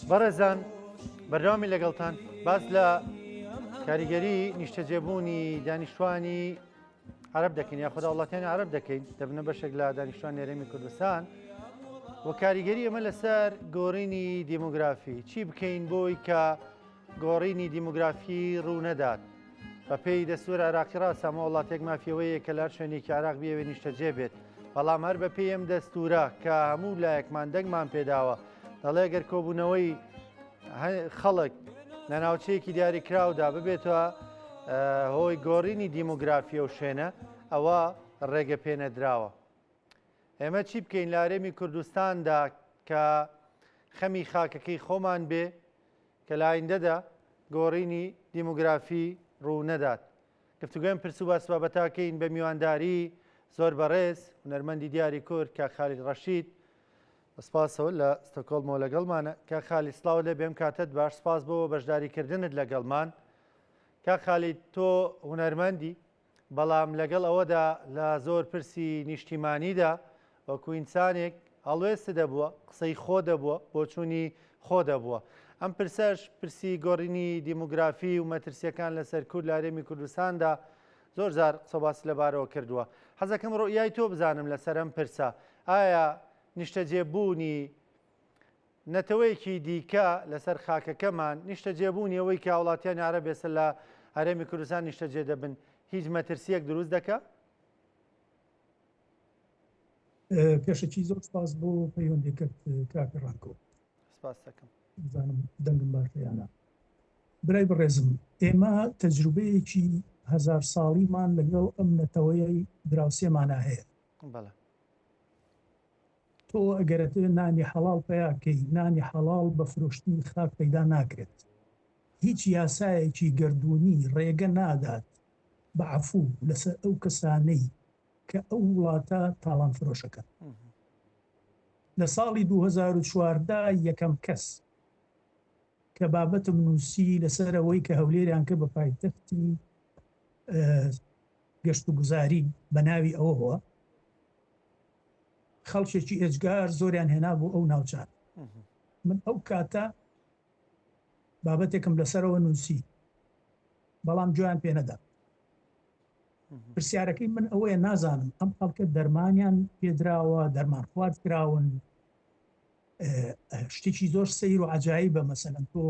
بەڕێزان بەردەوامی لەگەڵتان باس لە کاریگەری نیشتەجێبوونی دانیشتوانی عەرەب دەکەین یاخود وڵاتیانی عەرەب دەکەین دەبنە بەشێک لە دانیشتوان هەرێمی کوردستان و کاریگەری ئەمە لەسەر گۆڕینی دیموگرافی چی بکەین بۆی کە گۆڕینی دیموگرافی ڕوونەدات بەپێی دەستور عێراقی ڕاستە ئەمە وڵاتێک مافی ئەوەیە کە لە هەر شوێنێکی عێراق بیەوێ نیشتەجێ بێت، بەڵام هەر بەپێی ئەم دەستورە کە هەموو لایەکمان دەنگمان پێداوە دەڵێ گەر کۆبوونەوەی خەڵک لە ناوچەیەکی دیاریکراودا ببێتەوە هۆی گۆڕینی دیموگرافی ئەو شوێنە ئەوە ڕێگە پێنەدراوە. ئێمە چی بکەین لە هەرێمی کوردستاندا کە خەمی خاکەکەی خۆمان بێ کە لە ئایندەدا گۆڕینی دیموگرافی ڕوو نەدات. گفتوگۆی ئەم پرس و باس بابەتاکەین بە میوانداری زۆر بەڕێز هونەرمەندی دیاری کورد کاک خالید ڕەشید. بە سپاسەوە لە ستۆکۆڵمەوە لەگەڵمانە. کاک خالید سڵاوت لێ بێم کاتت باش سپاس بۆ بەشداریکردنت لەگەڵمان. کاک خالید تۆ هونەرمەندی بەڵام لەگەڵ ئەوەدا لە زۆر پرسی نیشتیمانیدا وەکو ئینسانێک هەڵوێستت هەبووە، قسەی خۆت هەبووە، بۆچوونی خۆت هەبووە. ئەم پرسەش پرسی گۆڕینی دیموگرافی و مەترسییەکان لەسەر کورد لە هەرێمی کوردستاندا زۆر جار قسە و باست لەبارەوە کردووە. حەزەکەم ڕوئیای تۆ بزانم لەسەر ئەم پرسە. ئایا نیشتەجێبوونی نەتەوەیەکی دیکە لەسەر خاکەکەمان، نیشتەجێبوونی ئەوەی کە هاوڵاتیانی عەرەب ئێستا لە هەرێمی کوردستان نیشتەجێ دەبن، هیچ مەترسییەک دروست دەکا؟ پێشەکی زۆر سپاس بۆ پەیوەندیەکەت کاک ڕانکۆ. سپاس دەکەم. بزانم دەنگم باشە یا نا. برای بەڕێزم ئێمە تەجروبەیەکی هەزار ساڵیمان لەگەڵ ئەم نەتەوەیەی دراوسێمانا هەیە. بەڵێ. تۆ ئەگەر ئەتەوێت نانی حەڵاڵ پەیا کەی، نانی حەڵاڵ بە فرۆشتنی خاک پەیدا ناکرێت. هیچ یاسایەکی گەردوونی ڕێگە نادات بە عەفوو لەسەر ئەو کەسانەی کە ئەو وڵاتە تاڵان فرۆشەکەن. لە ساڵی 2014 یەکەم کەس کە بابەتم نووسی لەسەر ئەوەی کە هەولێریان کرد بە پایتەختی گەشتوگوزاری بە ناوی ئەوەوە، خەڵکێکی ئێجگار زۆریان هێنا بۆ ئەو ناوچانە. من ئەو کاتە بابەتێکم لەسەرەوە نووسی، بەڵام گوێیان پێ نەدا. پرسیارەکەی من ئەوەیە نازانم ئەم خەڵکە دەرمانیان پێدراوە، دەرمان خوارد کراون، شتێکی زۆر سەیر و عەجایبە. مەسەلەن تۆ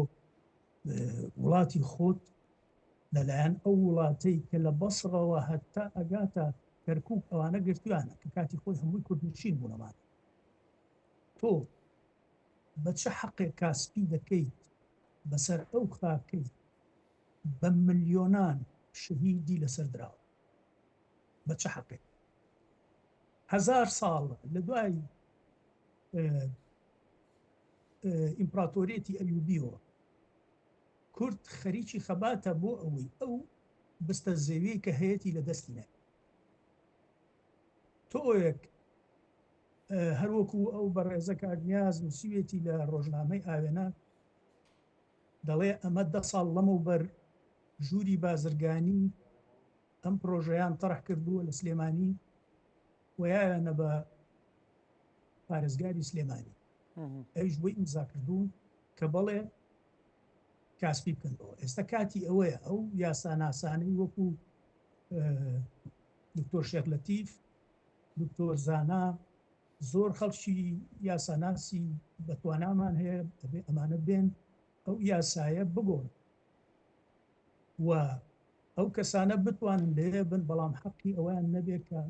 وڵاتی خۆت لەلایەن ئەو وڵاتەی کە لە بەسڕەوە هەتا ئەگاتە کەرکوک ئەوانە گرتویانە کە کاتی خۆی هەمووی کوردنشین بوون ئەمانە تۆ بە چ حەقێک کاسپی دەکەیت بەسەر ئەو خاکەی بە ملیۆنان شەهیدی لەسەر دراوە بە چ حەقێک هەزار ساڵ لە دوای ئیمپراتۆریەتی ئەیوبیەوە کورد خەریکی خەباتە بۆ ئەوەی ئەو بستە زەویەی کە هەیەتی لە دەستی نەدات. تۆیەک هەروەکو ئەو بەڕێزە کاک نیاز نووسیوێتی لە ڕۆژنامەی ئاوێنە دەڵێ ئەمە دە ساڵ لەمەوبەر ژووری بازرگانی ئەم پرۆژەیان تەرح کردووە لە سلێمانی و یایانە بە پارێزگاری سلێمانی ئەویش بۆی ئیمزا کردوون کە بەڵێ کاسپی بکەنەوە. ئێستا کاتی ئەوەیە ئەو یاساناسانەی وەکو دکتۆر شێخ لەتیف، دکتۆر زانا، زۆر خەڵکی یاساناسی بەتوانامان هەیە، ئەبێ ئەمانە بێن ئەو یاسایە بگۆڕن و ئەو کەسانە بتوانن لێ بن، بەڵام حەقی ئەویان نەبێت کە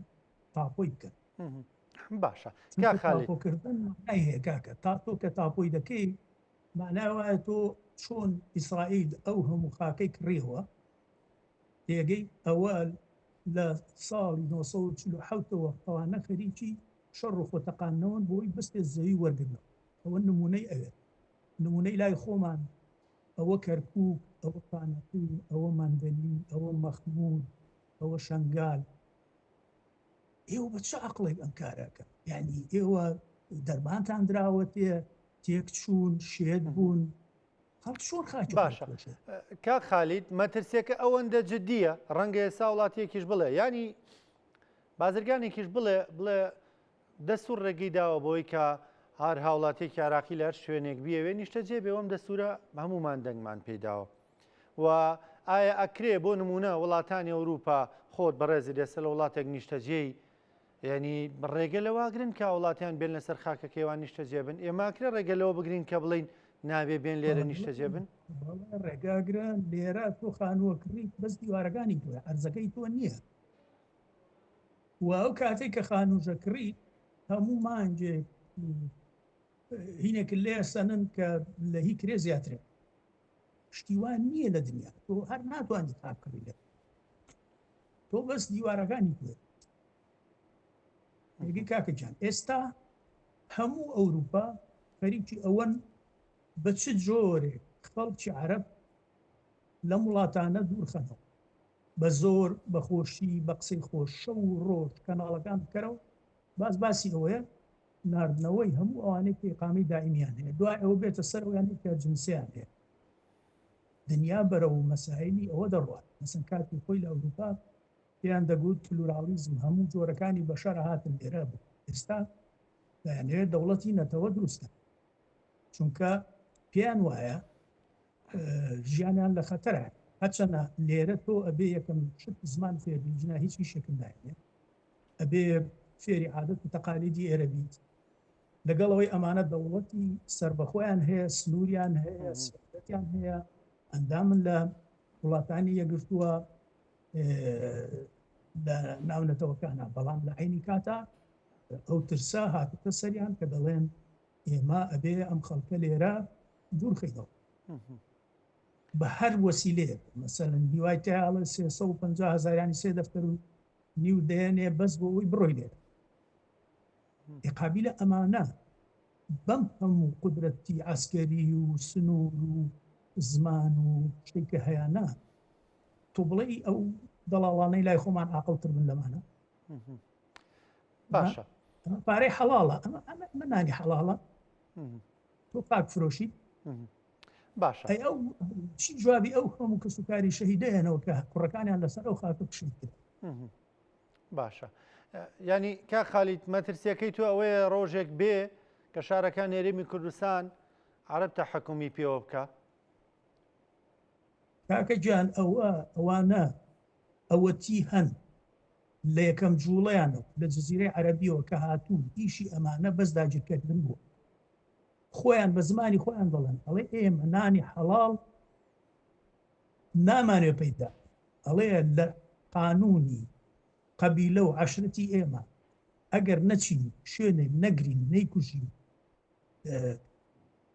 تاپۆی بکەن. باشە کاک خالید. تاپۆکردن مانای هەیە کاکە، تا تۆ کە تاپۆی دەکەی مانای وایە تۆ چۆن ئیسرائیل ئەو هەموو خاکەی کڕیەوە تێگەی ئەوە لە ساڵی 1940 ەوە ئەوانە خەریکی شەڕ و خۆتەقاندنەوەن بۆی بستێ زەوی وەرگرنەوە ئەوە نمونەی ئەوێ نمونەی لای خۆمان ئەوە کەرکوک ئەوە خانەقین ئەوە مەندەلی ئەوە مەخمور ئەوە شەنگال ئێوە بە چ عەقڵێک ئەم کارە ئەکەن؟ یانی ئێوە دەرمانتان دراوەتێ، تێکچوون، شێت بوون، خەڵک چۆن خاکی خۆی باشە فرۆشێت؟ کاک خالید مەترسیەکە ئەوەندە جدیە ڕەنگە ئێستا وڵاتیەکیش بڵێ یانی بازرگانێکیش بڵێ بڵێ دەستور ڕێگەی داوە بۆی کە هەر هاوڵاتیەکی عێراقی لە هەر شوێنێک بیەوێ نیشتەجێ بێ وەم دەستورە هەمومان دەنگمان پێیداوە و ئایا ئەکرێ بۆ نمونە وڵاتانی ئەوروپا خۆت بەڕێزت ئێستا لە وڵاتێک نیشتەجێی یعنی ڕێگە لەواگرن کە وڵاتیان بێن لەسەر خاکەکەیوان نیشتەجێ بن ئێمە ئەکرێ ڕێگە لەوە بگرین کە بڵین نابێ بێن لێرە نیشتەجێ بن ڕێگاگرە لێرە تۆ خانووە کڕیت بەس دیوارەکانی تۆ ئەرزەکەی تۆ نییە و ئەو کاتێک کە خانووژە کڕی هەموو مانگێک هینێک لێ سەنن کە لە هی کرێ زیاترێت شتیوان نییە لە دنیا تۆ هەر ناتوانانی خاک کڕی لە تۆ بەس دیوارەکانی تۆ ێگەی کاکە گیان ئێستا هەموو ئەوروپا خەریکی ئەوەن بە چ جۆرێک خەڵکی عەرەب لەم وڵاتانە دوورخەنەوە بە زۆر بە خۆشی بە قسەی خۆش شەو و ڕۆژ کەناڵەکان بکەرەوە باس باسی ئەوەیە ناردنەوەی هەموو ئەوانەی کە ئیقامەی دائیمیان هەیە دوای ئەوە بێتە سەر ئەوانەی کە جنسیان هەیە دنیا بەرەو مەسایلی ئەوە دەڕوات مەسەن کاتی خۆی لە ئەوروپا پێیان دەگوت پلورالیزم هەموو جۆرەکانی بەشەر هاتن لێرە بوو ئێستا دەیانەوێت دەوڵەتی نەتەوە دروستکەن چونکە پێیان وایە ژیانیان لە خەتەرە هەرچەنە لێرە تۆ ئەبێ یەکەم شت زمان فێربی جنا هیچ ئیشێکم نایێ ئەبێ فێری عادەت و تەقالیدی ئێرە بیت لەگەڵ ئەوەی ئەمانە دەوڵەتی سربەخۆیان هەیە سنووریان هەیە سیاسەتیان هەیە ئەندامن لە وڵاتانی یەکگرتووە لە ناونەتەوەکانە بەڵام لە عینی کاتا ئەو ترسە هاتوتە سەریان کە دەڵێن ئێمە ئەبێ ئەم خەڵکە لێرە دوورخینەوە بە هەر وەسیلەیەک مەسەلەن هیوای تیاڵە 350 هزارانی سێ دەفتەر و نیو دەیەنێ بەس بۆ ئەوی بڕۆی لێرە قابیلە ئەمانە بەم هەموو قودرەتی عسکەری و سنوور و زمان و شتێک کە هەیانە تۆ بڵێ ئەو دەڵاڵانەی لای خۆمان عاقڵتر بن لەمانە باشە ئەمە پارەی حەڵاڵە ئەمە ئەمە نانی حەڵاڵە تۆ پاک فرۆشی باشە ئەی ئەو چی جوابی ئەو هەموو کەسوکاری شەهیدەیەنەوە کە کوڕەکانیان لەسەر ئەو خاکە کوشت کرد باشە ینی کا خالیت مەترسیەکەی تۆ ئەوەیە ڕۆژێک بێ کە شارەکان هەرێمی کوردستان عرب تەحکومی پێوە بکە کاکە گیان ئەوە ئەوانە ئەوەتی هەن لە یەکەم جوڵەیانەوە لە جزیرەی عەرەبیەوە کە هاتوون ئیشی ئەمانە بەس داگیرکردن بووە خۆیان بە زمانی خۆیان دەڵێن ئەڵێ ئێمە نانی حەڵاڵ نامانێ پەیدا ئەڵێ لە قانونی قەبیلە و عەشرەتی ئێمە ئەگەر نەچین شوێنێک نەگرین نەیکوژین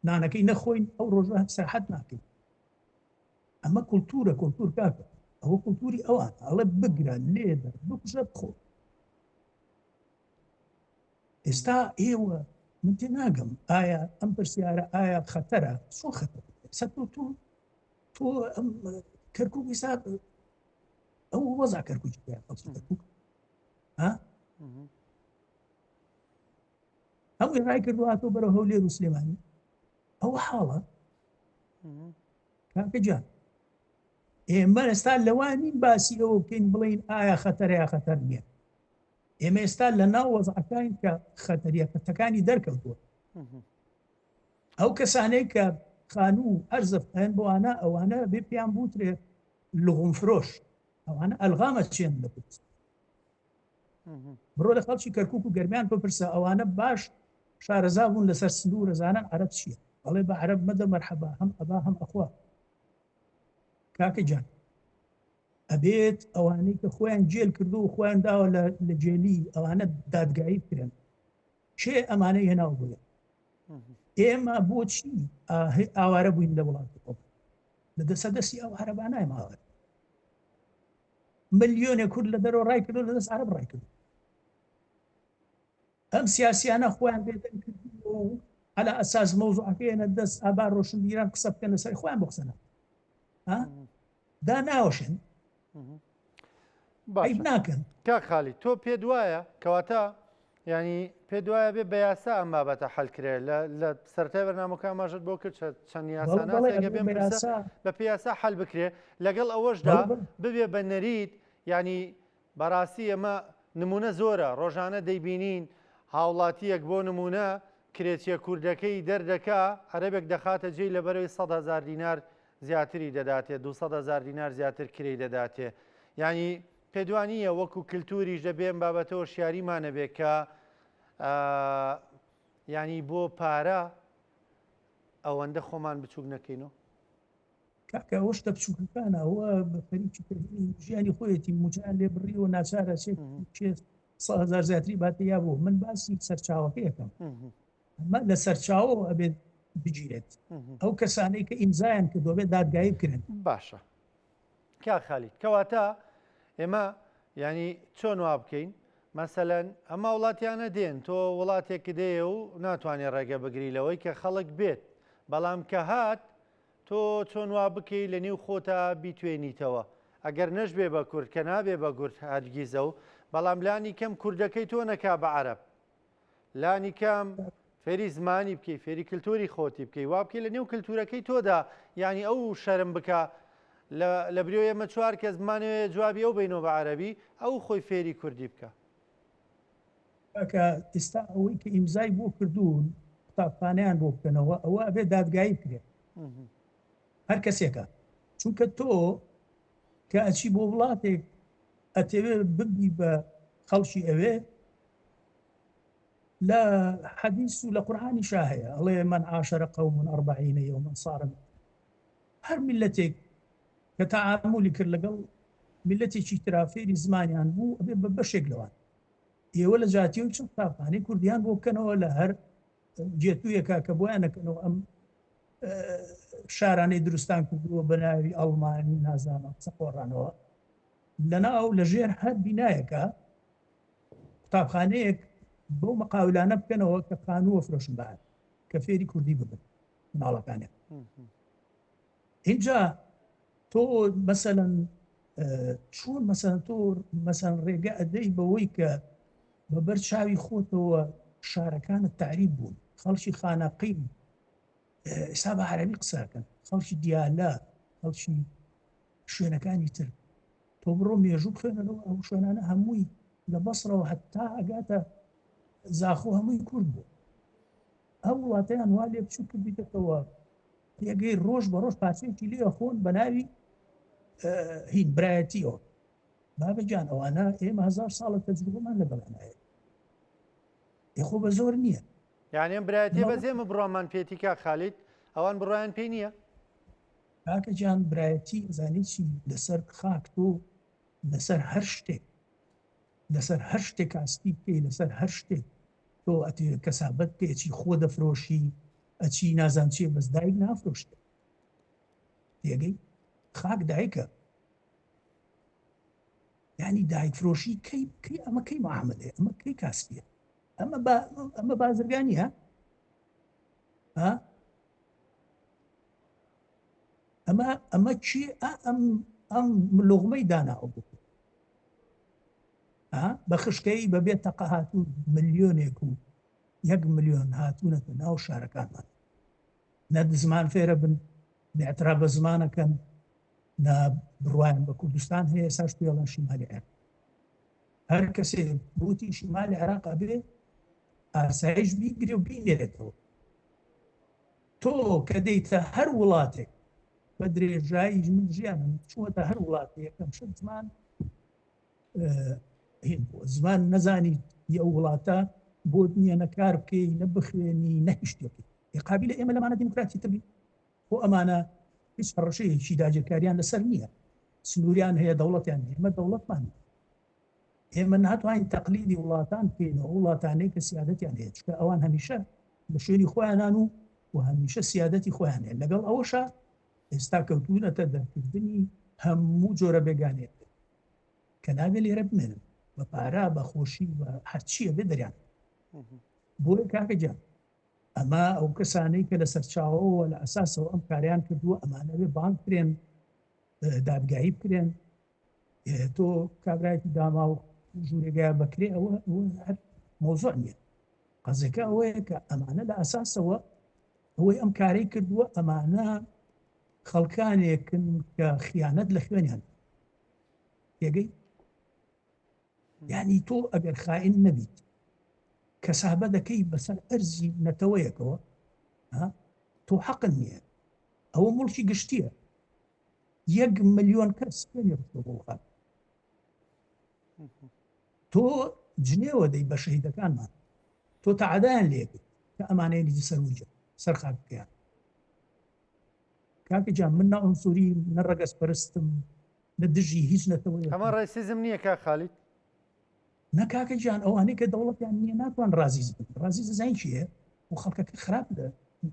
نانەکەی نەخۆین ئەو ڕۆژە سەرحەت ناکەین ئەمە کولتوورە کولتوور کاکە ئەوە کولتووری ئەوان ئەڵێ بگرە لێدە بکوژە بخۆ ئێستا ئێوە من تێ ناگەم ئایا ئەم پرسیارە ئایا خەتەرە چۆن خەتەر سە تۆ تۆ تۆ ئەم کەرکک ئێستا ئەو وەزع کەرکک کەرکک ها هەمووی ڕای کردو هاتۆ بەرەو هەولێر و سلێمانی ئەوە حاڵە کاکە گیان ئێمە ئێستا لەوە نین باسی ئەوە بکەین بڵین ئایا خەتەرە یا خەتەر نییە ئێمە ئێستا لە ناو وەزعەکانی کە خەتەریەکەتەکانی دەرکەوتووە ئەو کەسانەی کە خانوو ئەرزف ئەن بۆوانە ئەوانە بێ پێیان بوترێ لغم فرۆش ئەوانە ئەلغامە چێن لە کوردستان بڕۆ لە خەڵکی کەرکک و گەرمیان بپرسە ئەوانە باش شارەزا بوون لەسەر سنوور زانن عەرەب چییە ئەڵێ بە عەرەب مەدە مەرحەبا هەم ئەبا هەم ئەخوا کاکە گیان ئەبێت ئەوانەی کە خۆیان جێل کردو و خۆیان داوە لە جێلی ئەوانە دادگایی بکرێن کێ ئەمانەی هێناو بووە ئێمە بۆچی ئاوارە بووین لە وڵاتی خۆمان لە دەسە دەستی ئەو عەرەبانە ئێمە ئاوارە ملیۆنێک کورد لە دەرەوە ڕای کردو لە دەست عەرەب ڕای کردو ئەم سیاسیانە خۆیان بێدەنگ کردووە و عەلا ئەساس مەوزوعەکەیەنە دەست ئابا ڕۆشنبیران قسە بکەن لەسەر خۆیان بۆ قسە ناکەن ها دا ناوەشێن عیب ناکەن کاک خالید تۆ پێت وایە کەواتە ینی پێت وایە بێ بە یاسا ئەم بابەتە حل کرێ لە سەرای بەرنامەکە ئاماژەت بۆ کرد چەند یاساناسێکە بێم بە پێ یاسا حل بکرێ لەگەڵ ئەوەشدا ببێ بە نەریت ینی بەڕاستی ئەمە نمونە زۆرە ڕۆژانە دەیبینین هاوڵاتیەک بۆ نمونە کرێچیە کوردەکەی دەردەکا عەرەبێک دەخاتە جێی لەبەرەوەی 100 هەزار دینار زیاتری دەداتێ 200 هەزار دینار زیاتر کرێی دەداتێ یعنی پێدوانیە وەکو کللتوریش دەبێ ئەم بابەتە هۆشیاریمان هەبێ کە یعنی بۆ پارە ئەوەندە خۆمان بچوک نەکەینەوە. کاکە ئەوە شتە بچووکەکانە ئەوە بە خەریکی کردنی ژیانی خۆیەتی موچەیان لێ بڕیوە ناچارە چێ چێ 100 هەزار زیاتری باتە یا بۆ من باسی سەرچاوەکەی ئەکەم ئەمە لە سەرچاوەوە ئەبێت بگیرێت ئەو کەسانەی کە ئیمزایان کردووە بێت دادگایی بکرێن. باشە کاک خالید کەواتە ئێمە یعنی چۆن وا بکەین مەسەلەن ئەم هاوڵاتیانە دێن تۆ وڵاتێک دێ و ناتوانێت ڕێگە بگری لەوەی کە خەڵک بێت بەڵام کە هات تۆ چۆن وا بکەی لە نێو خۆتا بیتوێنیتەوە ئەگەر نەشبێ بە کورد کە نابێ بە گورد هەرگیزە و بەڵام لانی کەم کوردەکەی تۆ نەکا بە عەرەب لانی کەم فێری زمانی بکەی فێری کللتوری خۆتی بکەی وا بکەی لە نێو کللتورەکەی تۆدا یعنی ئەو شەرم بکە لە بریۆ ئێمە چوار کەس بمانەوێ جوابی ئەو بینەوە بە عەربی ئەو خۆی فێری کوردی بکە. کاکە ئیستا ئەوەی کە ئیمزای بۆ کردوون قوتابخانەیان بۆ بکەنەوە ئەوە ئەبێ دادگایی بکرێت هەر کەسێکە چونکە تۆ کە ئەچی بۆ وڵاتێک ئەتەوێ ببی بە خەڵکی ئەوێ لە حەدیث و لە قورآانیشا هەیە ئەڵێ من عاشر قوم أربعين يوما صار هەر میللەتێک کە تەعامولی کرد لەگەڵ میللەتێکی ترا فێری زمانیان بوو ئەبێ بە بەشێک لەوان. ئێوە لە جیاتی ئەوەی چەند قوتابخانەی کوردیان بۆ بکەنەوە لە هەر گێتویەکە کە بۆیان نەکەنەوە ئەم شارانەی دروستان کردووە بە ناوی ئەڵمانی نازانم قسە قۆڕانەوە لەناو لەژێر هەر بینایەکە قوتابخانەیەک بەو مقاولانە بکەنەوە کە خانووە فرۆشن بە کە فێری کوردی ببن مناڵەکانیان اینجا تۆ مەسەلەن چۆن مەسەن تۆ مەسەن ڕێگە ئەدەی بەوەی کە بەبەر چاوی خۆتەوە شارەکانت تعریب بوون خەڵکی خانەقین ئێستا بە عەرەبی قساکەن خەڵکی دیالە خەڵکی شوێنەکانی تر تۆ بڕۆ مێژوو بخوێنەرەوە ئەو شوێنانە هەمووی لە بەسرەوە هەتا ئەگاتە زاخۆ هەمووی کورد بوو ئەو وڵاتەیان وا لێ بچوو کردیتەوە پێگەی ڕۆژ بە ڕۆژ پارچەیەکی لێ خۆن بە ناوی هین برایەتیەوە بابە گیان ئەوانە ئێمە هەزار ساڵە تەجروبەمان لەگەڵیان هەیە ئێ خۆ بە زۆر نییە. یانی ئەم برایەتیە بەس ئێمە بڕوامان پێتی کاک خالید ئەوان بڕوایان پێی نییە؟ کاکە گیان برایەتی ئەزانی چی لەسەر خاک تۆ لەسەر هەر شتێک لەسەر هەر شتێک کاسپی بکەی لەسەر هەر شتێک تۆ ئەتەوێ کەسابەت بکەی ئەچی خۆ دەفرۆشی ئەچی نازان چیە بەس دایک نافرۆشتێ تێگەی خاک دایکە یعنی دایک فرۆشی کەی کەی ئەمە کەی معاملەیە ئەمە کەی کاسپیە ئەمە با ئەمە بازرگانیە ها ئەمە ئەمە چی ئەم ئەم لوغمەی داناوە بۆ بە خشکەیی بەبێ تەقە هاتوون ملیۆنێک و یەک ملیۆن هاتوونەتە ناو شارەکانمان نە زمان فێرە بن نە اعتراف بە زمانەکەن نە بڕوایان بە کوردستان هەیە ساش پێڵەن شیمالی عێراق هەر کەسێ بوتی شیمالی عێراق ئەبێ ئاسایش بیگرێ و بینێرێتەوە تۆ کە دێیتە هەر وڵاتێک بە درێژایی من ژیانم چووەتە هەر وڵاتێک یەکەم شت زمان هین بووە زمان نەزانی ی ئەو وڵاتە بۆت نییە نە کار بکەی نە بخوێنی نە هیچ شتێک بکەی قابیلە ئێمە لەمانە دیموکراتی تر بین خۆ ئەمانە هیچ هەڕەشەیەکی داگیرکاریان لەسەر نییە سنووریان هەیە دەوڵەتیان هەیە ئێمە دەوڵەتمان نییە ئێمە ناتوانین تەقلیدی وڵاتان بکەین ئەو وڵاتانەی کە سیادەتیان هەیە چونکە ئەوان هەمیشە لە شوێنی خۆیانان و و هەمیشە سیادەتی خۆیان هەیە لەگەڵ ئەوەشا ئێستا کەوتوونەتە دەرکردنی هەموو جۆرە بێگانەیەک کە نابێ لێرە بمێنن بە پارە بە خۆشی بە هەرچیە بێ دەریان بۆیە کاکە گیان ئەمە ئەو کەسانەی کە لە سەرچاوەوە لە ئەساسەوە ئەم کاریان کردووە ئەمانەوێ بانگ کرێن دادگایی بکرێن تۆ کابرایەکی داما و ژوورێگای بەکرێ ئەوە هەر مۆزۆ نییە قەزەکە ئەوەیە کە ئەمانە لە ئەساسەوە ئەوەی ئەم کارەی کردووە ئەمانە خەڵکانێکن کە خیانەت لە خوێنیان تێگەی یعنی تۆ ئەگەر خائن نەبیت. کەسابە دەکەی بەسەر ئەرزی نەتەوەیەکەوە تۆ حەقت نییە ئەوە موڵکی گشتیە یەک ملیۆن کەس خوێنی ڕشتوە بۆ خاک تۆ جنێوە دەی بە شەهیدەکانمان تۆ تەعەدایان لێکرد کە ئەمانەیە سەر وجە سەر خاکەکەیان کاکە جان من نە عنسوری نە ڕەگەز پەرستم نە دژی هیچ نەتەوەیەکم. ئەمە ڕێسیزم نییە کاک خالید؟ نە کاکە گیان ئەوانەی کە دەوڵەتیان نییە ناتوان ڕازیز بن ڕازیز دەزانی چییە و خەڵکەکە خراپ لە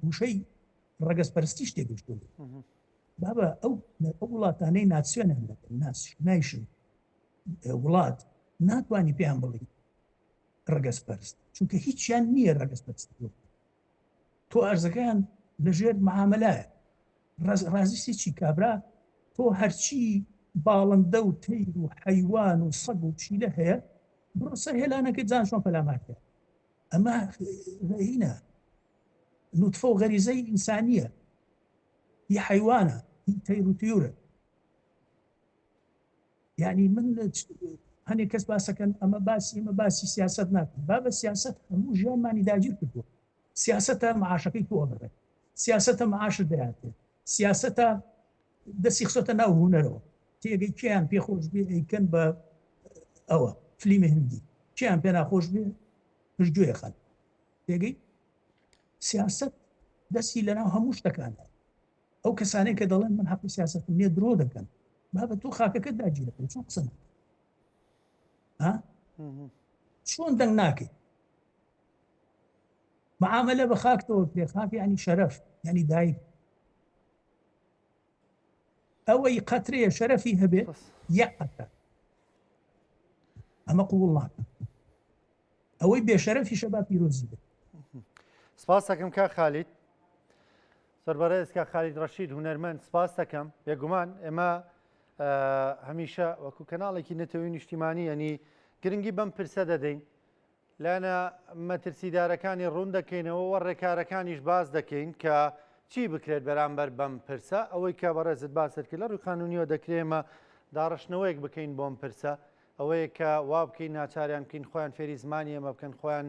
وشەی ڕەگەز پەرستیش تێگەشتوون بابە ئەو ئەو وڵاتانەی ناسیۆنیان دەکەن نایشن وڵات ناتوانانی پێیان بڵی ڕەگەز پەرست چونکە هیچیان نییە ڕەگەز پەرست تۆ ئەرزەکەیان لەژێر معاملایە ڕازیستی چی کابرا تۆ هەرچی باڵندە و تەیر و حەیوان و سەگ و پشیلە هەیە بڕۆ سەر هێلانەکەی بزان چۆن پەلامارکە ئەمە هینە نوتفە و غەریزەی ئینسانیە هی حەیوانە هی تەیر و تیورە یعنی من هەنێک کەس باسەکەن ئەمە باسی ئەمە باسی سیاست ناکەن با بە سیاست هەموو ژیانمانی داگیر کردووە سیاسەتە معاشەکەی تۆ ئەبڕێ سیاسەتە معاشت دەیاتێ سیاسەتە دەستی خستۆتە ناو هونەرەوە تێگەی کێیان پێ خۆش بێ ئەیکەن بە ئەوە فلیمی هندی کێیان پێ ناخۆش بێ پشتگوێ خەن تێگەی سیاست دەستی لەناو هەموو شتەکانە ئەو کەسانەی کە دەڵێن من حەقی سیاسەتم نییە درۆ دەکەن بابە تۆ خاکەکەت داگیرەکەی چۆن قسە ناکەی ها چۆن دەنگ ناکەی معاملە بە خاکتەوە کرێ خاک یعنی شەرەف یعنی دایک ئەوەی قەترەیە شەرەفی هەبێ یەک قەترە ئەمە قووڵ ناکە ئەوەی بێشەرەفیشە با پیرۆزی بێت. سپاس دەکەم کاک خالید. زۆر بەڕێز کاک خالید ڕەشید هونەرمەند سپاس دەکەم. بێگومان ئێمە هەمیشە وەکو کەناڵێکی نەتەوەی نیشتیمانی یەنی گرنگی بەم پرسە دەدەین لایەنە مەترسیدارەکانی ڕوون دەکەینەوە و ڕێکارەکانیش باس دەکەین کە چی بکرێت بەرامبەر بەم پرسە. ئەوەی کە بەڕێزت باست کرد لە ڕووی قانونیەوە دەکرێت ئێمە داڕشتنەوەیەک بکەین بۆم پرسە، ئەوەیە کە وا بکەین ناچاریان بکەین خۆیان فێری زمانی ئێمە بکەن، خۆیان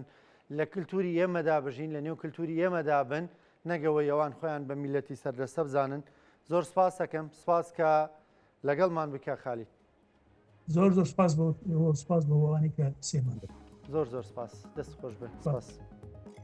لە کلتوری ئێمەدا بژین، لە نێو کلتوری ئێمەدا بن، نەک ئەوەی ئەوان خۆیان بە میللەتی سەردەستە بزانن. زۆر سپاس دەکەم، سپاس کە لەگەڵمان بووی کاک خالید. زۆر زۆر سپاس بۆ ئێوە، سپاس بۆ ئەوانەی کە سێمان دەکەن. زۆر زۆر سپاس، دەست خۆش بێت، سپاس.